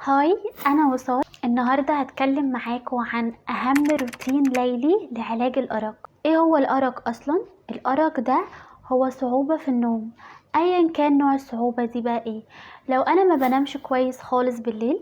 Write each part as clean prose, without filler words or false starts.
Hi، أنا وصال. النهاردة هتكلم معاكم عن أهم روتين ليلي لعلاج الأرق. إيه هو الأرق أصلا؟ الأرق ده هو صعوبة في النوم، أيا كان نوع الصعوبة دي بقى إيه. لو أنا ما بنامش كويس خالص بالليل،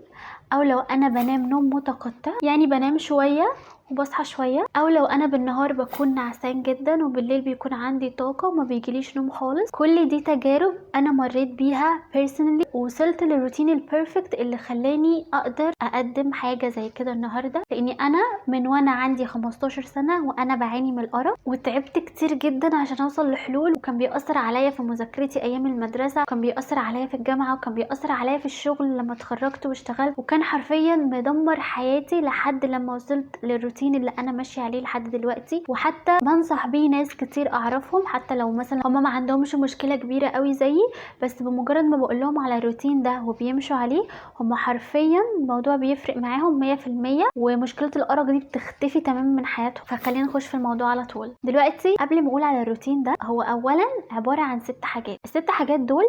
أو لو أنا بنام نوم متقطع، يعني بنام شوية وبصحى شوية، أو لو أنا بالنهار بكون نعسان جدا وبالليل بيكون عندي طاقة وما بيجيليش نوم خالص. كل دي تجارب أنا مريت بيها personally، ووصلت للروتين ال perfect اللي خلاني أقدر أقدم حاجة زي كده النهاردة، لأني أنا من وأنا عندي 15 سنة وأنا بعاني من الأرق، وتعبت كتير جدا عشان أوصل لحلول، وكان بيأثر عليا في مذاكرتي أيام المدرسة، وكان بيأثر عليا في الجامعة، وكان بيأثر عليا في الشغل لما اتخرجت واشتغلت، وكان حرفيا مدمر حياتي لحد لما وصلت للروتين اللي انا ماشية عليه لحد دلوقتي. وحتى بنصح بيه ناس كتير اعرفهم، حتى لو مثلا هما ما عندهمش مشكلة كبيرة قوي زيي، بس بمجرد ما بقول لهم على الروتين ده وبيمشوا عليه، هما حرفيا الموضوع بيفرق معاهم 100%، ومشكلة الارق دي بتختفي تماما من حياتهم. فخلينا نخش في الموضوع على طول. دلوقتي قبل ما اقول على الروتين ده، هو اولا عبارة عن 6 حاجات. ال6 حاجات دول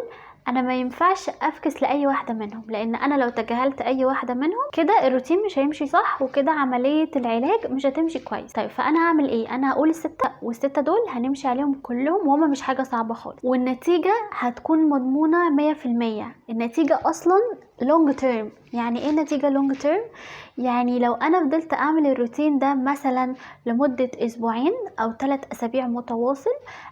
انا ما ينفعش افكس لاي واحدة منهم، لان انا لو تجاهلت اي واحدة منهم كده الروتين مش هيمشي صح، وكده عملية العلاج مش هتمشي كويس. طيب فانا هعمل ايه؟ انا هقول ال6، وال6 دول هنمشي عليهم كلهم، وهما مش حاجة صعبة خالص، والنتيجة هتكون مضمونه 100%. النتيجة اصلا long term. يعني ايه نتيجة long term؟ يعني لو انا فضلت اعمل الروتين ده مثلا لمدة اسبوعين او 3 اسابيع متواصل،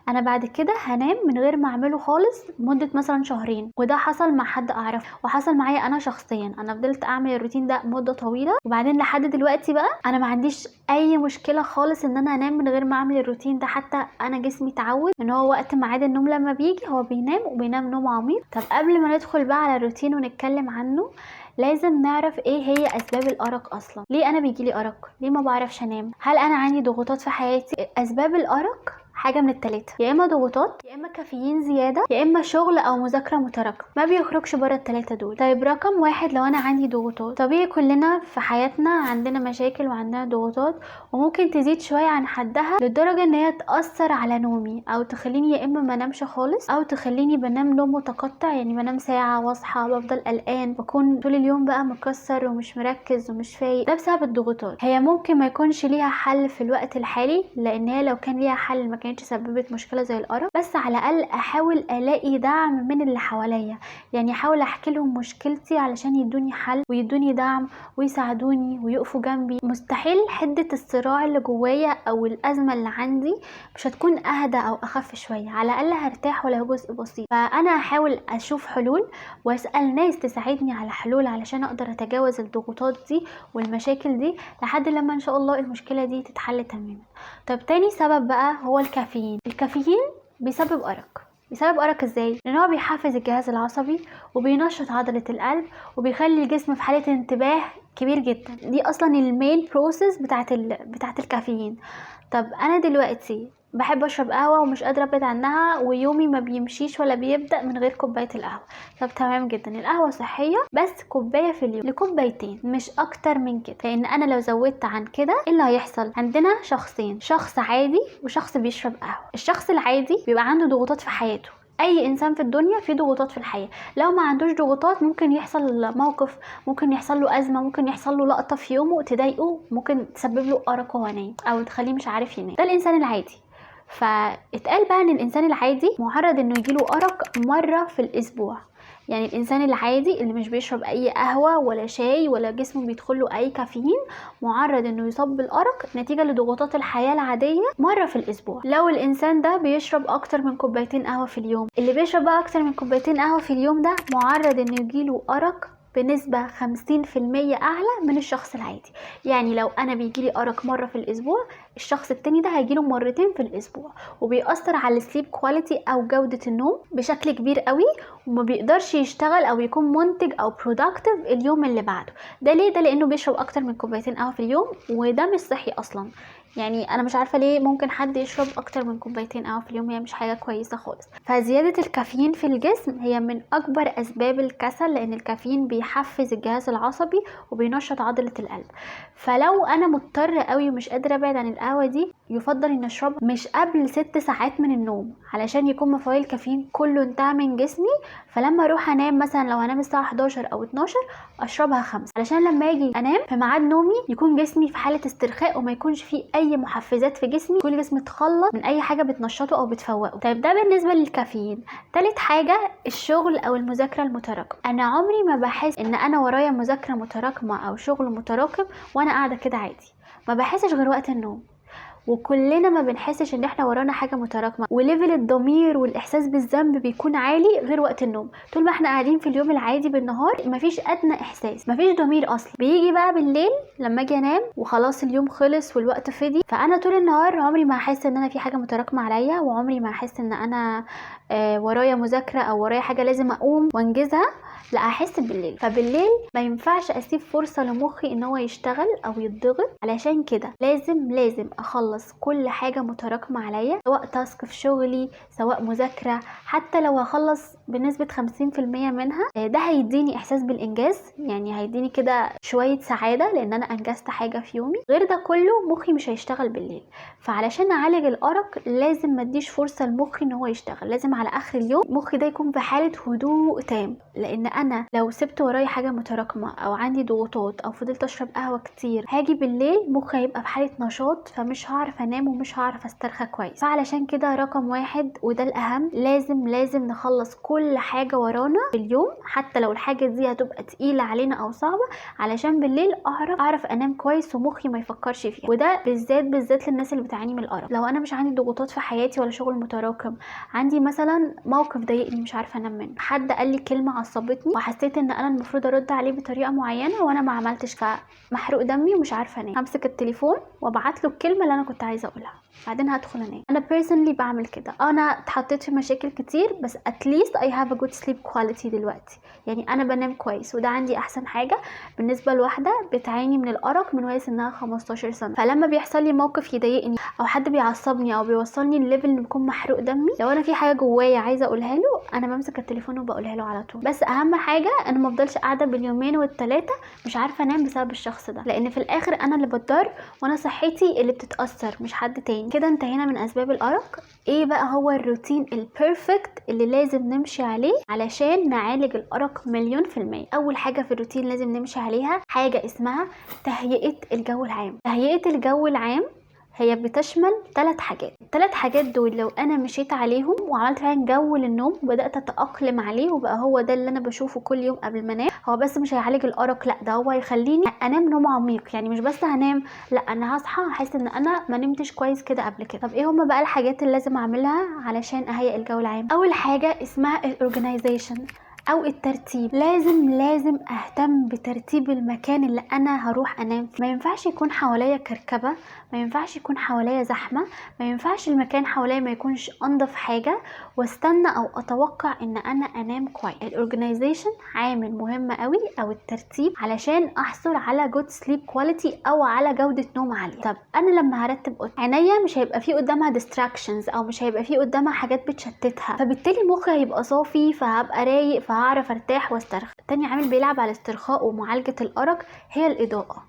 انا بعد كده هنام من غير ما اعمله خالص لمدة مثلا شهرين. وده حصل مع حد اعرفه، وحصل معايا انا شخصيا. انا فضلت اعمل الروتين ده مدة طويلة، وبعدين لحد دلوقتي بقى انا ما عنديش اي مشكلة خالص ان انا انام من غير ما اعمل الروتين ده. حتى انا جسمي اتعود ان هو وقت ميعاد النوم لما بيجي هو بينام، وبينام نوم عميق. طب قبل ما ندخل بقى على الروتين ونتكلم عنه، لازم نعرف ايه هي اسباب الارق اصلا. ليه انا بيجيلي ارق؟ ليه ما بعرفش انام؟ هل انا عندي ضغوطات في حياتي؟ اسباب الارق حاجة من التلاتة، يا اما ضغوطات، يا اما كافيين زيادة، يا اما شغل او مذاكرة متراكمه، ما بيخرجش بره التلاتة دول. طيب رقم 1، لو انا عندي ضغوطات. طبيعي كلنا في حياتنا عندنا مشاكل وعندنا ضغوطات، وممكن تزيد شوية عن حدها لدرجة ان هي تاثر على نومي، او تخليني يا اما ما انامش خالص، او تخليني بنام نوم متقطع، يعني بنام ساعة واصحى بفضل قلقان، بكون طول اليوم بقى مكسر ومش مركز ومش فايق. ده بسبب الضغوطات. هي ممكن ما يكونش ليها حل في الوقت الحالي، لان هي لو كان ليها حل ما كانتش سببت مشكلة زي الارق، بس على الاقل احاول الاقي دعم من اللي حواليا، يعني احاول احكي لهم مشكلتي علشان يدوني حل ويدوني دعم ويساعدوني ويقفوا جنبي. مستحيل حده الصراع اللي جوايا او الازمة اللي عندي مش هتكون اهدى او اخف شوية، على الاقل هرتاح ولو جزء بسيط. فانا هحاول اشوف حلول واسال ناس تساعدني على حلول علشان اقدر اتجاوز الضغوطات دي والمشاكل دي لحد لما ان شاء الله المشكلة دي تتحل تماما. طب تاني سبب بقى هو الكافيين. الكافيين بيسبب أرق. بيسبب أرق ازاي؟ لان هو بيحفز الجهاز العصبي وبينشط عضلة القلب وبيخلي الجسم في حالة انتباه كبير جدا. دي اصلا ال main process بتاعت الكافيين. طب انا دلوقتي بحب اشرب قهوة ومش قادرة ابعد عنها، ويومي ما بيمشيش ولا بيبدأ من غير كوباية القهوة. طب تمام جدا، القهوة صحية، بس كوباية في اليوم لكوبايتين، مش اكتر من كده، لان انا لو زودت عن كده ايه اللي هيحصل؟ عندنا شخصين، شخص عادي وشخص بيشرب قهوة. الشخص العادي بيبقى عنده ضغوطات في حياته، اي انسان في الدنيا فيه ضغوطات في الحياة، لو ما عندوش ضغوطات ممكن يحصل موقف، ممكن يحصل له ازمة، ممكن يحصل له لقطة في يومه تضايقه، ممكن تسبب له ارق وهو نايم او تخليه مش عارف ينام. ده الانسان العادي. فاتقال بقى ان الانسان العادي معرض انه يجيله ارق مرة في الاسبوع. يعني الانسان العادي اللي مش بيشرب اي قهوة ولا شاي ولا جسمه بيدخله اي كافيين معرض انه يصاب بالارق نتيجة لضغوطات الحياة العادية مرة في الاسبوع. لو الانسان ده بيشرب اكتر من كوبايتين قهوة في اليوم، اللي بيشرب بقى اكتر من كوبايتين قهوة في اليوم ده معرض انه يجيله ارق بنسبة 50% أعلى من الشخص العادي. يعني لو أنا بيجيلي أرق مرة في الأسبوع، الشخص التاني ده هيجيله مرتين في الأسبوع، وبيأثر على ال sleep quality أو جودة النوم بشكل كبير قوي، وما بيقدرش يشتغل أو يكون منتج أو productive اليوم اللي بعده. ده ليه؟ ده لأنه بيشرب أكتر من كوبايتين قهوة في اليوم، وده مش صحي أصلا. يعني انا مش عارفه ليه ممكن حد يشرب اكتر من كوبايتين قهوة في اليوم، هي مش حاجة كويسة خالص. فزيادة الكافيين في الجسم هي من اكبر اسباب الكسل، لان الكافيين بيحفز الجهاز العصبي وبينشط عضلة القلب. فلو انا مضطرة قوي ومش قادرة ابعد عن القهوة القهوة دي يفضل ان اشربها مش قبل 6 ساعات من النوم، علشان يكون مفعول الكافيين كله انتهى من جسمي. فلما اروح انام مثلا لو هنام الساعة 11 او 12 اشربها 5، علشان لما اجي انام في ميعاد نومي يكون جسمي في حاله استرخاء وما يكونش فيه اي محفزات في جسمي، يكون جسمي اتخلص من اي حاجة بتنشطه او بتفوقه. طيب ده بالنسبة للكافيين. تالت حاجة الشغل او المذاكرة المتراكمة. انا عمري ما بحس ان انا ورايا مذاكرة متراكمه او شغل متراكم وانا قاعدة كده عادي، ما بحسش غير وقت النوم. وكلنا ما بنحسش ان احنا ورانا حاجة متراكمه، و level الضمير والاحساس بالذنب بيكون عالي غير وقت النوم. طول ما احنا قاعدين في اليوم العادي بالنهار مفيش ادنى احساس، مفيش ضمير اصلا. بيجي بقى بالليل لما اجي انام وخلاص اليوم خلص والوقت فضي، فانا طول النهار عمري ما هحس ان انا في حاجة متراكمه عليا، وعمري ما هحس ان انا ورايا مذاكرة او ورايا حاجة لازم اقوم وانجزها، لا احس بالليل. فبالليل ما ينفعش اسيب فرصة لمخي ان هو يشتغل او يتضغط، علشان كده لازم اخلص كل حاجة متراكمه عليا، سواء task في شغلي سواء مذاكرة، حتى لو هخلص بنسبة 50% منها، ده هيديني احساس بالانجاز، يعني هيديني كده شوية سعادة لان انا انجزت حاجة في يومي. غير ده كله مخي مش هيشتغل بالليل. فعلشان اعالج الارق لازم ما اديش فرصة لمخي ان هو يشتغل، لازم على اخر اليوم مخي ده يكون في حاله هدوء تام، لان انا لو سبت ورايا حاجة متراكمه او عندي ضغوطات او فضلت اشرب قهوة كتير، هاجي بالليل مخي هيبقى في حاله نشاط، فمش هعرف انام ومش هعرف استرخى كويس. فعلشان كده رقم 1 وده الاهم، لازم نخلص كل حاجة ورانا في اليوم، حتى لو الحاجة دي هتبقى تقيلة علينا او صعبة، علشان بالليل اعرف انام كويس ومخي ما يفكرش فيها. وده بالذات للناس اللي بتعاني من الارق. لو انا مش عندي ضغوطات في حياتي ولا شغل متراكم، عندي مثلا موقف ضايقني مش عارفه انام منه، حد قال لي كلمة عصبتني وحسيت ان انا المفروض ارد عليه بطريقة معينة وانا ما عملتش، فمحروق دمي ومش عارفه انام، همسك التليفون وابعت له الكلمة اللي انا كنت عايزه اقولها، بعدين هدخل انام. انا personally بعمل كده، انا اتحطيت في مشاكل كتير بس at least I have a good sleep quality دلوقتي، يعني انا بنام كويس، وده عندي احسن حاجة بالنسبة لواحدة بتعاني من الارق من وهي سنها 15 سنة. فلما بيحصل لي موقف يضايقني او حد بيعصبني او بيوصلني لل level اللي بيكون محروق دمي، لو انا في حاجة جوايا عايزه اقولها له انا بمسك التليفون وبقولها له على طول. بس اهم حاجة انا ما افضلش قاعدة باليومين والثلاثة مش عارفه انام بسبب الشخص ده، لان في الاخر انا اللي بتضر وانا صحتي اللي بتتاثر مش حد تاني. كده انتهينا من اسباب الارق. ايه بقى هو الروتين ال perfect اللي لازم نمشي عليه علشان نعالج الارق 1,000,000%؟ اول حاجة في الروتين لازم نمشي عليها حاجة اسمها تهيئة الجو العام. تهيئة الجو العام هي بتشمل 3 حاجات. ال3 حاجات دول لو انا مشيت عليهم وعملت فعلا جو للنوم وبدات اتاقلم عليه وبقى هو ده اللي انا بشوفه كل يوم قبل ما انام، هو بس مش هيعالج الارق، لا ده هو هيخليني انام نوم عميق، يعني مش بس هنام، لا انا هصحى احس ان انا ما نمتش كويس كده قبل كده. طب ايه هما بقى الحاجات اللي لازم اعملها علشان اهيئ الجو العام؟ اول حاجة اسمها ال organization او الترتيب. لازم اهتم بترتيب المكان اللي انا هروح انام فيه. ما ينفعش يكون حواليا كركبه، ما ينفعش يكون حواليا زحمة، ما ينفعش المكان حواليا ما يكونش انضف حاجة واستنى او اتوقع ان انا انام كويس. ال organization عامل مهم قوي او الترتيب علشان احصل على good sleep quality او على جوده نوم عالية. طب انا لما هرتب اوضتي عينيا مش هيبقى فيه قدامها distractions او مش هيبقى فيه قدامها حاجات بتشتتها، فبالتالي مخي هيبقى صافي، فهبقى رايق، فهعرف ارتاح واسترخي. تاني عامل بيلعب على الاسترخاء ومعالجة الارق هي الاضاءة.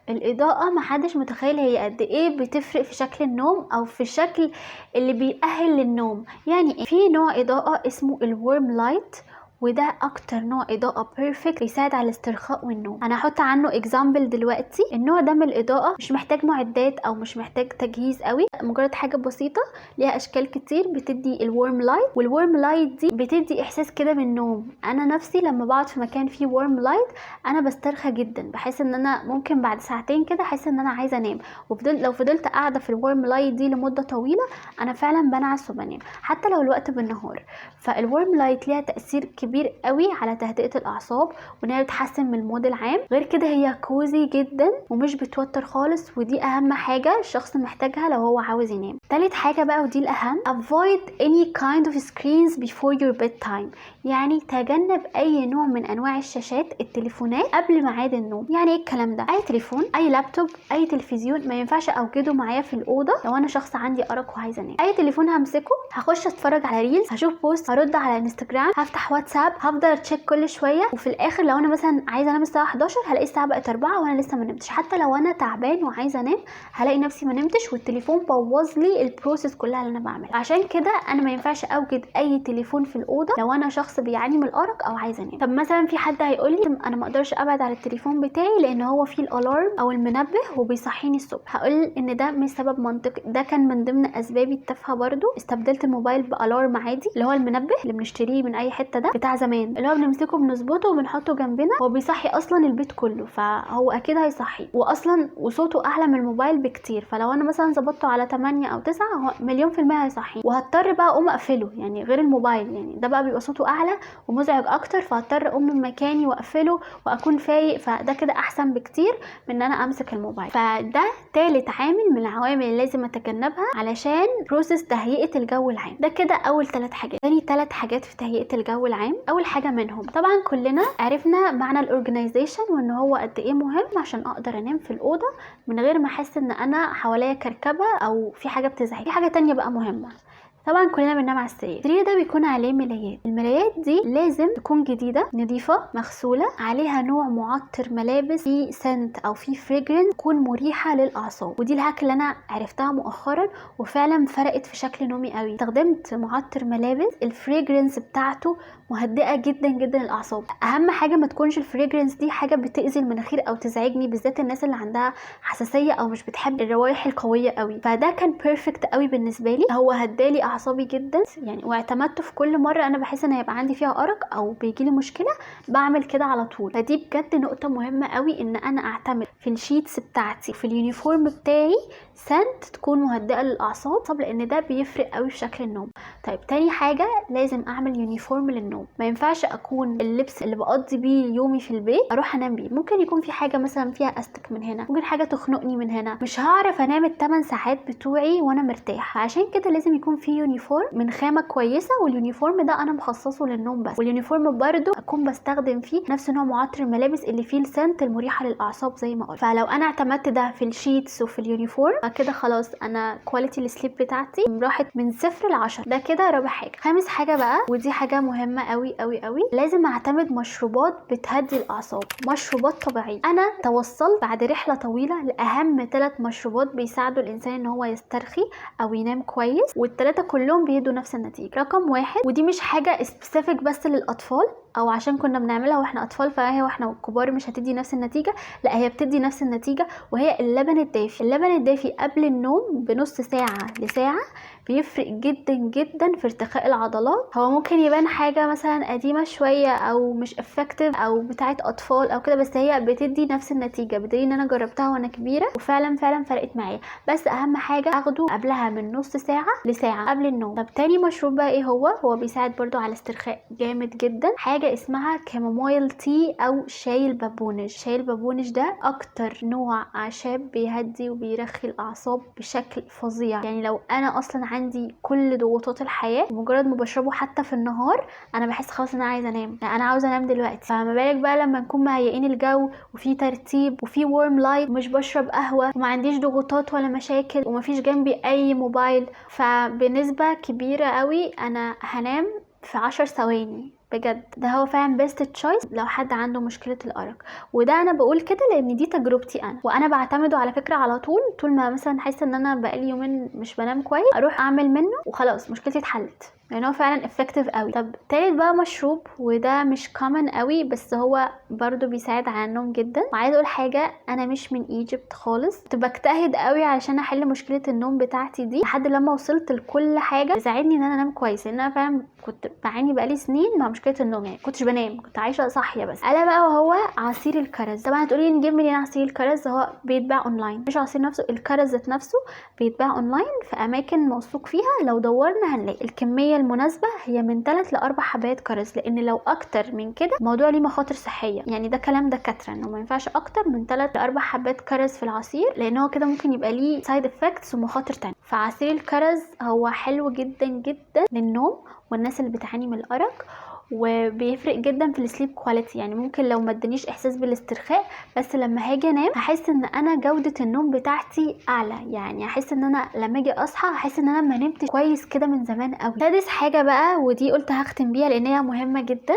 الاضاءة محدش متخيل هي قد ايه بتفرق في شكل النوم او في الشكل اللي بيأهل للنوم. يعني في نوع اضاءه اسمه ال warm light، وده اكتر نوع اضاءه perfect بيساعد على الاسترخاء والنوم. انا هحط عنه example دلوقتي. النوع ده من الاضاءة مش محتاج معدات او مش محتاج تجهيز قوي، مجرد حاجة بسيطة ليها اشكال كتير بتدي ال warm light، وال warm light دي بتدي احساس كده بالنوم. انا نفسي لما بقعد في مكان فيه warm light انا بسترخى جدا، بحس ان انا ممكن بعد ساعتين كده احس ان انا عايزه انام، لو فضلت قاعدة في ال warm light دي لمدة طويلة انا فعلا بنعس وبنام حتى لو الوقت بالنهار. فال warm light ليها تاثير كبير قوي على تهدئه الاعصاب وانها بتحسن من ال mood العام. غير كده هي cozy جدا ومش بتوتر خالص، ودي اهم حاجة الشخص محتاجها لو هو عاوز ينام. تالت حاجة بقى ودي الاهم، avoid any kind of screens before your bedtime، يعني تجنب اي نوع من انواع الشاشات التليفونات قبل ميعاد النوم. يعني ايه الكلام ده؟ اي تليفون، اي لابتوب، اي تلفزيون ما ينفعش اوجده معايا في الاوضة لو انا شخص عندي ارق وعايزه انام. اي تليفون همسكه هخش اتفرج على reels، هشوف post، هرد على انستجرام، هفتح واتساب الواتساب، هفضل ا check كل شويه، وفي الاخر لو انا مثلا عايزه انام الساعة 11 هلاقي الساعة بقت 4 وانا لسه ما نمتش. حتى لو انا تعبان وعايزه انام هلاقي نفسي ما نمتش، والتليفون بوظ لي ال process كلها اللي انا بعملها. عشان كده انا ما ينفعش اوجد اي تليفون في الاوضة لو انا شخص بيعاني من الارق او عايزه انام. طب مثلا في حد هيقول لي انا ما اقدرش ابعد على التليفون بتاعي لان هو فيه ال alarm او المنبه وبيصحيني الصبح، هقول ان ده مش سبب منطقي. ده كان من ضمن اسبابي التافهة برضو. استبدلت الموبايل ب alarm عادي اللي هو المنبه اللي بنشتريه من اي حتة، ده بتاع زمان اللي هو بنمسكه بنظبطه وبنحطه جنبنا، هو بيصحي اصلا البيت كله، فهو اكيد هيصحي، واصلا وصوته اعلى من الموبايل بكتير. فلو انا مثلا ظبطته على 8 او 9 هو 1,000,000% هيصحي، وهضطر بقى اقوم اقفله، يعني غير الموبايل يعني ده بقى بيبقى صوته اعلى ومزعج اكتر، فهضطر اقوم من مكاني واقفله واكون فايق، فده كده احسن بكتير من ان انا امسك الموبايل. فده تالت عامل من العوامل اللي لازم اتجنبها علشان process تهيئة الجو العام. ده كده اول 3 حاجات. تاني 3 حاجات في تهيئة الجو العام، اول حاجة منهم طبعا كلنا عرفنا معنى ال organization وان هو قد ايه مهم عشان اقدر انام في الاوضة من غير ما احس ان انا حواليا كركبه او في حاجة بتزعج. في حاجة تانية بقى مهمة، طبعا كلنا بننام على السرير، السرير ده بيكون عليه ملايات، الملايات دي لازم تكون جديدة نظيفة مغسوله، عليها نوع معطر ملابس فيه scent او فيه fragrance تكون مريحه للاعصاب. ودي ال hack اللي انا عرفتها مؤخرا وفعلا فرقت في شكل نومي قوي. استخدمت معطر ملابس ال fragrance بتاعته مهدئه جدا جدا للاعصاب. اهم حاجة ما تكونش ال fragrance دي حاجة بتاذي المناخير او تزعجني، بالذات الناس اللي عندها حساسية او مش بتحب الروايح القوية قوي. فده كان perfect قوي بالنسبة لي، هو هدالي اعصابي جدا يعني، واعتمدته في كل مرة انا بحس ان هيبقى عندي فيها ارق او بيجيلي مشكلة بعمل كده على طول. فدي بجد نقطة مهمة قوي، ان انا اعتمد في ال sheets بتاعتي في ال uniform بتاعي scent تكون مهدئه للاعصاب، طب لان ده بيفرق قوي في شكل النوم. طيب تاني حاجة لازم اعمل uniform للنوم، ما ينفعش اكون اللبس اللي بقضي بيه يومي في البيت اروح انام بيه. ممكن يكون في حاجة مثلا فيها استك من هنا، ممكن حاجة تخنقني من هنا، مش هعرف انام ال8 ساعات بتوعي وانا مرتاح. عشان كده لازم يكون في uniform من خامة كويسة، وال uniform ده انا مخصصة للنوم بس. وال uniform برده اكون بستخدم فيه نفس نوع معطر الملابس اللي فيه ال scent المريحة للاعصاب زي ما قلت. فلو انا اعتمدت ده في ال sheets وفي ال uniform كده خلاص انا quality ال sleep بتاعتي راحت من 0 ل10. ده كده رابع حاجة. خامس حاجة بقى، ودي حاجة مهمة قوي قوي قوي، لازم اعتمد مشروبات بتهدي الاعصاب، مشروبات طبيعية. انا توصلت بعد رحله طويلة لاهم 3 مشروبات بيساعدوا الانسان ان هو يسترخي او ينام كويس، والثلاثة كلهم بيدوا نفس النتيجة. رقم 1، ودي مش حاجة specific بس للاطفال او عشان كنا بنعملها واحنا اطفال فهي واحنا كبار مش هتدي نفس النتيجة، لا هي بتدي نفس النتيجة، وهي اللبن الدافي. اللبن الدافي قبل النوم بنص ساعة لساعة بيفرق جدا جدا في ارتخاء العضلات. هو ممكن يبان حاجة مثلا قديمة شوية او مش effective او بتاعه اطفال او كده، بس هي بتدي نفس النتيجة، بدليل ان انا جربتها وانا كبيرة وفعلا فعلا فرقت معايا. بس اهم حاجة اخده قبلها من نص ساعة لساعة قبل النوم. طب تاني مشروب بقى ايه هو؟ هو بيساعد برضو على الاسترخاء جامد جدا، حاجة اسمها chamomile tea او شاي البابونج. شاي البابونج ده اكتر نوع اعشاب بيهدي وبيرخي الاعصاب بشكل فظيع. يعني لو انا اصلا عندي كل ضغوطات الحياة، مجرد ما بشربه حتى في النهار انا بحس خلاص ان انا عايزه انام، لا انا عاوزه انام دلوقتي. فما بالك بقى لما نكون مهيئين الجو وفي ترتيب وفي warm light، ومش بشرب قهوة وما عنديش ضغوطات ولا مشاكل ومفيش جنبي اي موبايل، فبنسبه كبيرة قوي انا هنام في 10 ثواني بجد. ده هو فعلا best choice لو حد عنده مشكلة الارق. وده انا بقول كده لان دي تجربتي انا، وانا بعتمده على فكرة على طول. طول ما مثلا حاسه ان انا بقالي يومين مش بنام كويس اروح اعمل منه وخلاص مشكلتي اتحلت، لان هو فعلا effective قوي. طب تالت بقى مشروب، وده مش common قوي بس هو برضو بيساعد على النوم جدا. وعايزه اقول حاجة، انا مش من Egypt خالص، كنت بجتهد قوي علشان احل مشكلة النوم بتاعتي دي لحد لما وصلت لكل حاجة تساعدني ان انا انام كويس، لان انا فعلا كنت بعاني بقالي سنين مع مشكلة النوم، يعني كنتش بنام، كنت عايشه صاحية بس. الا بقى وهو عصير الكرز. طبعا هتقولي نجيب منين عصير الكرز؟ هو بيتباع اونلاين، مش عصير نفسه، الكرز ذات نفسه بيتباع اونلاين في اماكن موثوق فيها، لو دورنا هنلاقي الكمية المناسبة هي من 3 ل4 حبايات كرز، لان لو اكتر من كده الموضوع ليه مخاطر صحية. يعني ده كلام دكاترة انه ما ينفعش اكتر من 3 ل4 حبات كرز في العصير، لان هو كده ممكن يبقى ليه side effects ومخاطر تانية. فعصير الكرز هو حلو جدا جدا للنوم والناس اللي بتعاني من الارق، وبيفرق جدا في ال sleep quality. يعني ممكن لو ما ادانيش احساس بالاسترخاء، بس لما هاجي انام هحس ان انا جوده النوم بتاعتي اعلى، يعني هحس ان انا لما اجي اصحى هحس ان انا ما نمت كويس كده من زمان قوي. سادس حاجة بقى، ودي قلت هختم بيها لان هي مهمة جدا،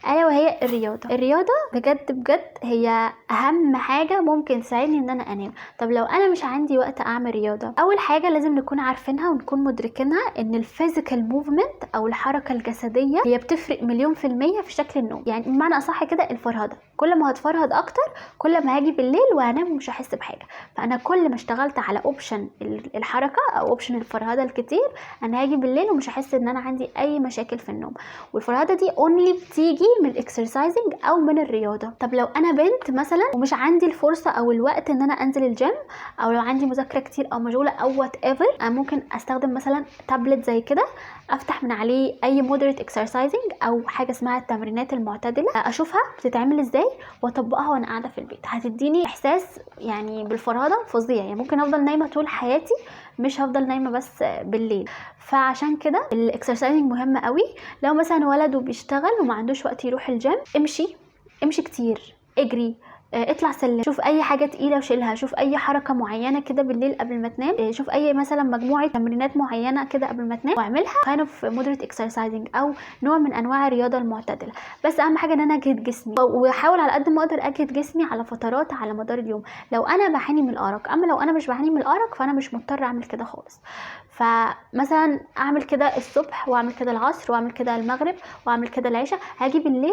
الا وهي الرياضة. الرياضة بجد بجد هي اهم حاجة ممكن تساعدني ان انا انام. طب لو انا مش عندي وقت اعمل رياضة، اول حاجة لازم نكون عارفينها ونكون مدركينها ان ال physical movement او الحركة الجسدية هي بتفرق 1,000,000% في شكل النوم. يعني بمعنى اصح كده الفرهده، كل ما هتفرهد اكتر كل ما هاجي بالليل وهنام ومش هحس بحاجة. فانا كل ما اشتغلت على option الحركة او option الفرهده الكتير، انا هاجي بالليل ومش هحس ان انا عندي اي مشاكل في النوم. والفرهده دي only بتيجي من ال exercising او من الرياضة. طب لو انا بنت مثلا ومش عندي الفرصة او الوقت ان انا انزل الجيم، او لو عندي مذاكرة كتير او مشغولة او whatever، انا ممكن استخدم مثلا تابلت زي كده، افتح من عليه اي moderate exercising او حاجة اسمها التمرينات المعتدلة، اشوفها بتتعمل ازاي واطبقها وانا قاعدة في البيت. هتديني احساس يعني بالفرهده فظيع، يعني ممكن افضل نايمة طول حياتي، مش هفضل نايمة بس بالليل. فعشان كده ال exercising مهم قوي. لو مثلا ولد وبيشتغل وما عندوش وقت يروح الجيم، امشي، امشي كتير، اجري، اطلع سلم، شوف اي حاجة تقيلة وشيلها، شوف اي حركة معينة كده بالليل قبل ما تنام، شوف اي مثلا مجموعة تمرينات معينة كده قبل ما تنام واعملها، kind of moderate exercising او نوع من انواع الرياضة المعتدلة. بس اهم حاجة ان انا اجهد جسمي، واحاول على قد ما اقدر اجهد جسمي على فترات على مدار اليوم لو انا بعاني من الارق. اما لو انا مش بعاني من الارق فانا مش مضطرة اعمل كده خالص. فمثلا اعمل كده الصبح، واعمل كده العصر، واعمل كده المغرب، واعمل كده العشاء، هاجي بالليل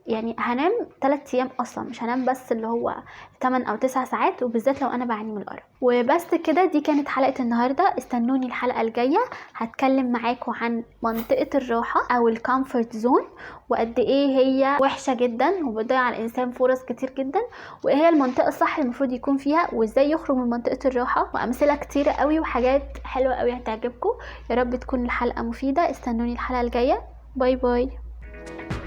يعني هنام 3 ايام اصلا، مش هنام بس اللي هو 8 او 9 ساعات، وبالذات لو انا بعاني من الارق. وبس كده، دي كانت حلقة النهارده. استنوني الحلقة الجاية، هتكلم معاكم عن منطقة الراحة او ال comfort zone، وقد ايه هي وحشة جدا وبتضيع على الانسان فرص كتير جدا، وايه هي المنطقة الصح اللي المفروض يكون فيها، وازاي يخرج من منطقة الراحة، وامثلة كتيرة قوي وحاجات حلوة قوي هتعجبكم. يا رب تكون الحلقة مفيدة. استنوني الحلقة الجاية. bye bye.